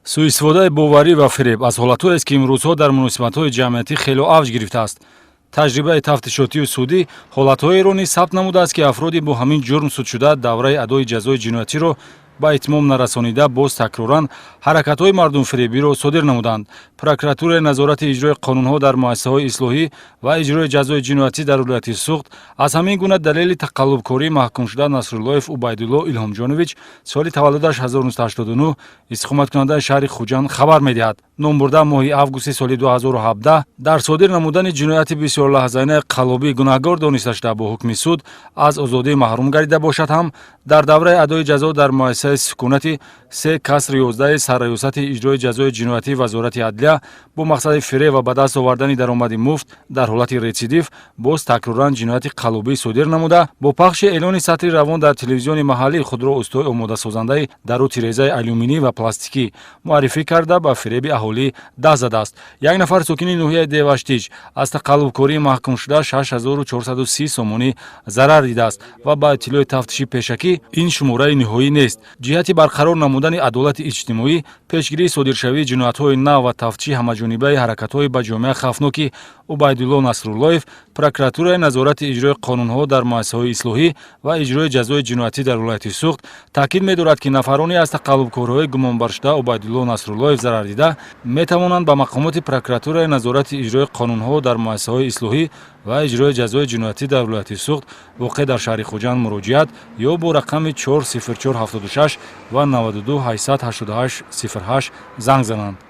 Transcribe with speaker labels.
Speaker 1: Суистифодаи боварӣ ва фиреб аз ҳолатҳоест, ки имрӯзҳо дар муносибатҳои ҷамъиятӣ хело авҷ гирифтааст. Таҷрибаи тафтишотию судӣ ҳолатҳоеро низ сабт намудааст, ки афроди бо ҳамин ҷурм судшуда давраи адои ҷазои ҷиноятиро ба итмом нарасонида, боз такроран ҳаракатҳои мардумфиребиро содир намуданд. Прокуратураи назорати иҷрои қонунҳо дар муассисаҳои ислоҳӣ ва иҷрои ҷазои ҷиноятӣ дар вилояти Суғд аз ҳамин гуна далели тақаллубкории маҳкумшуда Насруллоев Убайдулло Илҳомҷонович, соли таваллудаш 1989, истиқоматкунандаи шаҳри Хуҷанд, хабар медиҳад. Номбурда моҳи августи соли 2017 дар содир намудани ҷинояти бисёрлаҳзаинаи қаллобӣ гунаҳгор дониста шуда, бо ҳукми суд аз озодӣ маҳрум гардида бошад ҳам, дар давраи адои ҷазо дар муассисаи сукунати 3-11 сарраёсати иҷрои ҷазои ҷиноятии Вазорати адлия бо мақсади фиреб ва ба даст овардани даромади муфт дар ҳолати рецидив боз такроран ҷинояти қаллобӣ содир намуда, бо пахши эълони сатри равон дар телевизиони маҳаллӣ худро устои омодасозандаи дару тирезаи алюминӣ ва пластикӣ муаррифӣ карда, ба фиреби аҳолӣ даст задааст. Як нафар сокини ноҳияи Деваштич аз тақаллубкории маҳкумшуда 6430 сомонӣ зарар дидааст ва ба иттилои тафтиши пешакӣ ин шумораи ниҳоӣ нест. Ҷиҳати барқарор намудани адолати иҷтимоӣ, пешгирии содиршавии ҷиноятҳои нав ва тафтиши ҳамаҷонибаи ҳаракатҳои ба ҷомеа хавфноки Убайдулло Насруллоев, Прокуратураи назорати иҷрои қонунҳо дар муассисаҳои ислоҳӣ ва иҷрои ҷазои ҷиноятӣ дар вилояти Суғд таъкид медорад, ки нафароне аз тақаллубкориҳои гумонбаршуда Убайдулло Насруллоев зарар дида метавонанд ба мақомоти Прокуратураи назорати иҷрои қонунҳо дар муассисаҳои ислоҳӣ ва иҷрои ҷазои ҷиноятӣ дар вилояти Суғд, воқеъ дар шаҳри Хуҷанд, муроҷиат ё бо рақами 40476 ва 92 888 08 занг зананд.